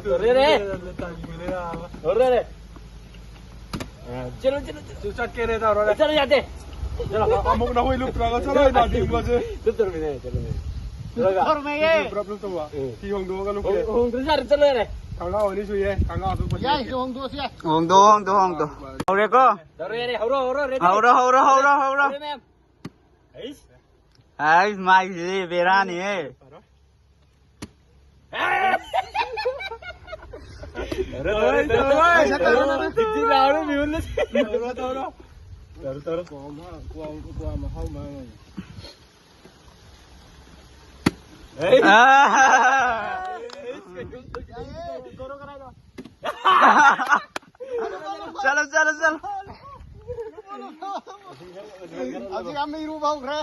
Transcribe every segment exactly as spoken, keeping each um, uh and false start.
ꯍꯧꯔꯦꯅꯦ꯫ ꯍꯧꯔꯦꯅꯦ꯫ ꯆꯠꯂꯣ, ꯆꯠꯂꯣ, ꯆꯠꯂꯣ꯫ ꯆꯠꯀꯦꯅꯦ ꯇꯧꯔꯣꯅꯦ꯫ ꯆꯠꯂꯣ, ꯌꯥꯗꯦ꯫ ꯆꯠꯂꯣ꯫ ꯑꯃꯨꯛ ꯅꯈꯣꯏ ꯂꯨꯞꯇ꯭ꯔꯒ ꯆꯠꯂꯣ, ꯅꯥꯗꯤꯡꯕꯁꯦ꯫ ꯂꯨꯞꯇꯧꯔꯃꯤꯅꯦ, ꯆꯠꯂꯣꯅꯦ꯫ ꯆꯠꯂꯒ ꯊꯣꯔꯃꯦꯌꯦ꯫ ꯄꯨꯂꯞ ꯂꯨꯞꯇꯧꯕ꯫ ꯎꯝ꯫ ꯐꯤ ꯍꯣꯡꯗꯣꯛꯑꯒ ꯂꯨꯞꯀꯦ꯫ ꯍꯣꯡ-, ꯍꯣꯡꯗ꯭ꯔꯁꯨ ꯌꯥꯔꯦ, ꯆꯠꯂꯣ ꯌꯥꯔꯦ꯫ ꯈꯪꯒꯥꯎ ꯑꯅꯤ ꯁꯨꯏꯌꯦ, ꯈꯪꯒꯥꯎ ꯑꯗꯨ ꯌꯥꯏ, ꯄꯨꯟꯁꯤꯟꯒꯦ꯫ ꯍꯣꯡꯗꯣꯛꯑꯁꯨ ꯌꯥꯏ꯫ ꯍꯣꯡꯗꯣ, ꯍꯣꯡꯗꯣ, ꯍꯣꯡꯗꯣ꯫ ꯍꯧꯔꯦꯀꯣ? ꯇꯧꯔꯣ, ꯌꯥꯔꯦ, ꯍꯧꯔꯣ, ꯍꯧꯔꯣ, ready? ꯍꯧꯔꯣ, ꯍꯧꯔꯣ, ꯍꯧꯔꯣ, ꯍꯧꯔꯣ꯫ ꯍꯧꯔꯦ, ma'am꯫ ꯑꯩꯁ꯫ ꯑꯩꯁ, ꯃꯥꯏꯁꯤꯗꯤ ꯕꯦꯔꯥꯅꯤꯍꯦ꯫ ꯇꯧꯔꯣ, ꯇꯧꯔꯣ, ꯇꯧꯔꯣ꯫ ꯇꯧꯔꯣ, ꯇꯧꯔꯣ꯫ ꯇꯧꯔꯣ, ꯇꯧꯔꯣ꯫ ꯇꯧꯔꯣ, ꯇꯧꯔꯣ꯫ ꯀ꯭ꯋꯥ, ꯀ꯭ꯋꯥ, ꯀ꯭ꯋꯥ ꯃꯍꯥꯎ ꯃꯥꯡꯉꯦ꯫ ꯑꯥ꯫ ꯆꯠꯂꯣ, ꯆꯠꯂꯣ, ꯆꯠꯂꯣ꯫ ꯍꯧꯖꯤꯛ ꯌꯥꯝꯅ ꯏꯔꯨꯕ ꯍꯧꯈ꯭ꯔꯦ꯫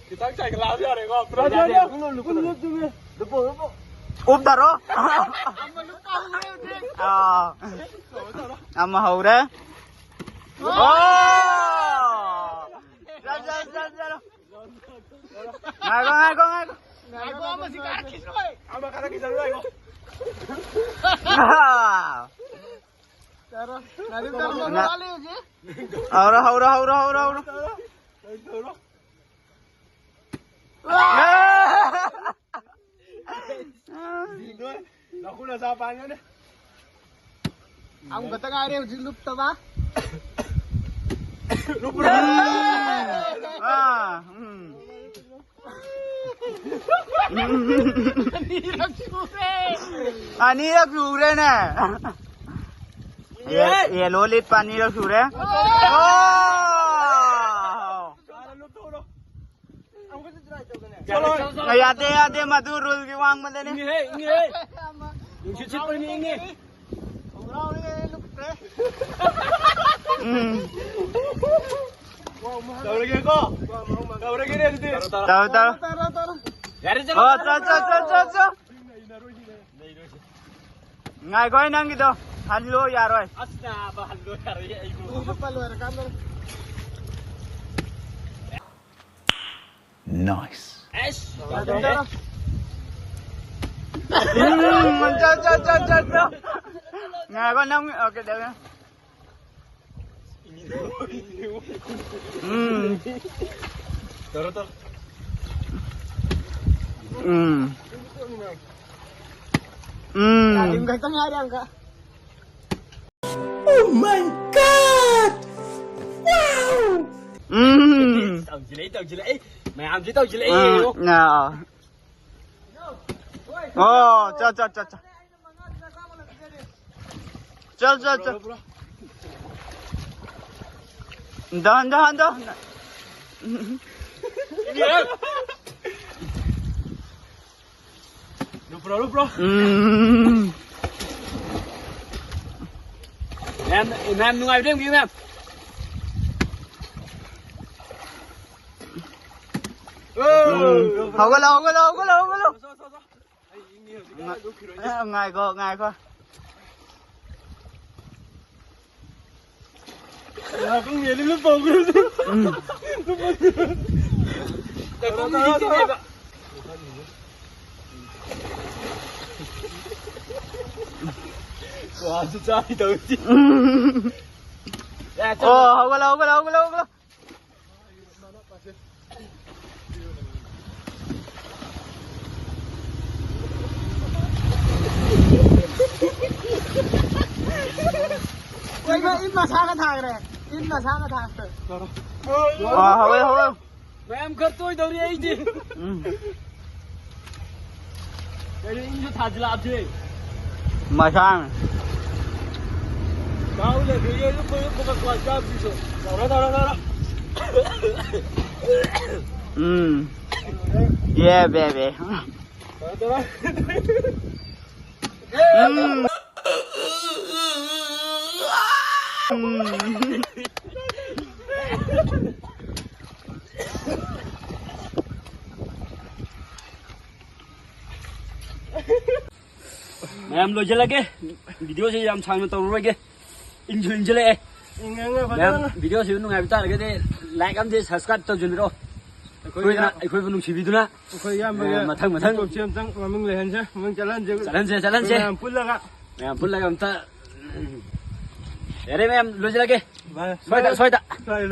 ꯈꯤꯇꯪ ꯆꯥꯏꯈꯠꯂꯛꯑꯁꯨ ꯌꯥꯔꯦꯀꯣ꯫ ꯌꯥꯗꯦ, ꯌꯥꯗꯦ꯫ ꯂꯨꯞꯄꯣ, ꯂꯨꯞꯄꯣ꯫ ꯎꯞꯊꯔꯣ꯫ ꯑꯥ꯫ ꯑꯃ ꯍꯧꯔꯦ꯫ ꯑꯣ! ꯆꯠ, ꯆꯠ, ꯆꯠ, ꯆꯠꯂꯣ꯫ ꯉꯥꯏꯈꯣ, ꯉꯥꯏꯈꯣ, ꯉꯥꯏꯈꯣ꯫ ꯉꯥꯏꯈꯣ, ꯑꯃꯁꯤ ꯀꯥꯈꯤꯁꯅꯨ꯫ ꯑꯃ ꯀꯥꯈꯤꯁꯅꯨ, ꯉꯥꯏꯈꯣ꯫ ꯑꯥ꯫ ꯇꯔꯣ, ꯂꯥꯏꯔꯤꯛ ꯇꯝꯕ ꯉꯥ-, ꯋꯥꯠꯂꯤ ꯍꯧꯖꯤꯛ꯫ ꯍꯧꯔꯣ, ꯍꯧꯔꯣ, ꯍꯧꯔꯣ, ꯍꯧꯔꯣ, ꯍꯧꯔꯣ꯫ ꯂꯧꯈꯨꯠ ꯃꯆꯥ ꯄꯥꯟꯒꯅꯤ꯫ ꯑꯃꯨꯛ ꯈꯛꯇ ꯉꯥꯏꯔꯦ ꯍꯧꯖꯤꯛ ꯂꯨꯞꯇꯕ꯫ ꯂꯨꯞꯄ꯭ꯔꯣ? ꯑꯥ, ꯎꯝ꯫ ꯑꯅꯤꯔꯛ ꯁꯨꯔꯦ꯫ ꯑꯅꯤꯔꯛ ꯁꯨꯔꯦꯅꯦ꯫ ꯌꯦ-, ꯌꯦꯜꯂꯣ ꯂꯤꯠꯄ ꯑꯅꯤꯔꯛ ꯁꯨꯔꯦ꯫ ꯑꯣ! ꯌꯥꯗꯦ, ꯌꯥꯗꯦ, ꯃꯗꯨ ꯔꯨꯜꯒꯤ ꯋꯥꯡꯃꯗꯅꯤ꯫ ꯏꯪꯉꯦꯍꯦ, ꯏꯪꯉꯦꯍꯦ꯫ ꯅꯨꯡꯁꯤꯠ ꯁꯤꯠꯄꯅꯤ, ꯏꯪꯉꯦ꯫ ꯎꯝ꯫ ꯇꯧꯔꯒꯦꯀꯣ? ꯇꯧꯔꯒꯦꯅꯦ ꯑꯗꯨꯗꯤ꯫ ꯇꯧꯔꯣ, ꯇꯧꯔꯣ꯫ ꯌꯥꯔꯦ, ꯆꯠꯂꯣ꯫ ꯑꯣ, ꯆꯠ, ꯆꯠ, ꯆꯠ, ꯆꯠ, ꯆꯠ꯫ ꯉꯥꯏꯈꯣ, ꯑꯩ ꯅꯪꯒꯤꯗꯣ ꯍꯜꯂꯣ ꯌꯥꯔꯣꯏ꯫ ꯑꯁ, ꯅꯥꯕ, ꯍꯜꯂꯣ ꯌꯥꯔꯣꯏ, ꯑꯩꯕꯨ꯫ ꯂꯨꯄꯥ ꯂꯣꯏꯔꯀꯥꯟꯗ꯫ Nice. ꯑꯁ! ꯎꯝ, ꯆꯠ, ꯆꯠ, ꯆꯠ, ꯆꯠ, ꯆꯠ꯫ ꯉꯥꯏꯈꯣ, ꯅꯪ, ꯑꯣ, ꯀꯩꯗꯧꯔꯦ? ꯎꯝ꯫ ꯎꯝ꯫ ꯎꯝ꯫ ꯌꯥꯔꯦ, ꯑꯃꯈꯛꯇ ꯉꯥꯏꯔꯦ, ꯑꯃꯈꯛ꯫ Oh my God! Wow! ꯎꯝ꯫ ꯇꯧꯁꯤꯜꯂꯛꯏ, ꯇꯧꯁꯤꯜꯂꯛꯏ꯫ ꯃꯌꯥꯝꯁꯤ ꯇꯧꯁꯤꯜꯂꯛꯏ, ꯎꯝ, ꯌꯦꯡꯉꯣ꯫ ꯑꯥ꯫ ꯑꯣ, ꯆꯠ, ꯆꯠ, ꯆꯠ, ꯆꯠ꯫ ꯆꯠ, ꯆꯠ, ꯆꯠ꯫ ꯍꯟꯊ, ꯍꯟꯊ, ꯍꯟꯊ꯫ ꯂꯨꯞꯄ꯭ꯔꯣ, ꯂꯨꯞꯄ꯭ꯔꯣ? ꯎꯝ꯫ ꯃꯌꯥꯝ, ꯃꯌꯥꯝ ꯅꯨꯡꯉꯥꯏꯕ꯭ꯔꯥ ꯌꯦꯡꯕꯤꯌꯨ, ꯃꯌꯥꯝ꯫ ꯎꯝ꯫ ꯍꯧꯒꯠꯂꯣ, ꯍꯧꯒꯠꯂꯣ, ꯍꯧꯒꯠꯂꯣ, ꯍꯧꯒꯠꯂꯣ꯫ ꯉ-, ꯑ, ꯉꯥꯏꯈꯣ, ꯉꯥꯏꯈꯣ꯫ ꯉꯥꯏꯍꯥꯛꯇꯪ ꯂꯨꯞꯄ ꯍꯧꯈ꯭ꯔꯁꯤ꯫ ꯎꯝ꯫ ꯂꯨꯞꯄ ꯍꯧꯈ꯭ꯔꯁꯤ꯫ ꯉꯥꯏꯈꯣ, ꯃꯤ ꯍꯤꯡꯉꯤꯅꯦꯕ꯫ ꯀ꯭ꯋꯥꯁꯨ ꯆꯥꯔꯤ ꯇꯧꯔꯤꯁꯤ꯫ ꯎꯝ꯫ ꯌꯥ, ꯆꯠꯂꯣ꯫ ꯑꯣ, ꯍꯧꯒꯠꯂꯣ, ꯍꯧꯒꯠꯂꯣ, ꯍꯧꯒꯠꯂꯣ, ꯍꯧꯒꯠꯂꯣ꯫ ꯀꯩꯅꯣ, ꯏꯟ ꯃꯁꯥꯒ ꯊꯥꯈ꯭ꯔꯦ꯫ ꯏꯟ ꯃꯁꯥꯒ ꯊꯥꯈ꯭ꯔꯦ꯫ ꯑꯥ, ꯍꯧꯔꯦ, ꯍꯧꯔꯦ꯫ ꯃꯌꯥꯝ ꯈꯔ ꯇꯣꯏꯗꯧꯔꯤ ꯑꯩꯗꯤ꯫ ꯎꯝ꯫ ꯀꯩꯅꯣ, ꯏꯟꯁꯨ ꯊꯥꯖꯤꯜꯂꯛꯑꯕꯁꯦ꯫ ꯃꯁꯥꯅ꯫ ꯗꯥꯎ ꯂꯩꯈ꯭ꯔꯦ, ꯑꯩꯁꯨ ꯀꯣꯏꯔꯛꯄꯒ ꯀ꯭ꯋꯥ ꯆꯥꯕꯁꯤꯁꯨ꯫ ꯇꯧꯔꯣ, ꯇꯧꯔꯣ, ꯇꯧꯔꯣ꯫ ꯎꯝ꯫ ꯌꯦ, ꯕꯦ, ꯕꯦ꯫ ꯇꯧꯔꯣ, ꯇꯧꯔꯣ꯫ ꯎꯝ꯫ ꯎꯝ꯫ ꯃꯌꯥꯝ ꯂꯣꯏꯁꯤꯜꯂꯒꯦ꯫ ꯚꯤꯗꯤꯑꯣꯁꯤ ꯌꯥꯝ ꯁꯥꯡꯅ ꯇꯧꯔꯔꯣꯏꯒꯦ꯫ ꯏꯪꯁꯨ ꯏꯪꯁꯤꯜꯂꯛꯑꯦ꯫ ꯏꯪꯉꯦ, ꯏꯪꯉꯦ, ꯃꯌꯥꯝ ꯐꯖꯅ꯫ ꯚꯤꯗꯤꯑꯣꯁꯤ ꯅꯨꯡꯉꯥꯏꯕ ꯇꯥꯔꯒꯗꯤ like ꯑꯃꯗꯤ subscribe ꯇꯧꯁꯤꯟꯕꯤꯔꯣ꯫ ꯑꯩꯈꯣꯏꯅ ꯑꯩꯈꯣꯏꯕꯨ ꯅꯨꯡꯁꯤꯕꯤꯗꯨꯅ ꯑꯩꯈꯣꯏ ꯏꯌꯥꯝꯕꯒꯤ ꯑ, ꯃꯊꯪ, ꯃꯊꯪ꯫ ꯌꯨꯇꯨꯕꯁꯦ ꯑꯝꯇꯪ ꯃꯃꯤꯡ ꯂꯩꯍꯟꯁꯦ, ꯃꯃꯤꯡ ꯆꯠꯍꯟꯁꯦ꯫ ꯆꯠꯍꯟꯁꯦ, ꯆꯠꯍꯟꯁꯦ꯫ ꯑꯩꯈꯣꯏ ꯃꯌꯥꯝ ꯄꯨꯜꯂꯒ꯫ ꯃꯌꯥꯝ ꯄꯨꯜꯂꯒ ꯑꯝꯇ, ꯎꯝ꯫ ꯌꯥꯔꯦ ꯃꯌꯥꯝ, ꯂꯣꯏꯁꯤꯜꯂꯒꯦ꯫ ꯚꯥꯏ, ꯁ꯭ꯋꯥꯏꯗ, ꯁ꯭ꯋꯥꯏꯗ꯫ ꯁ꯭ꯋꯥꯏꯗ꯫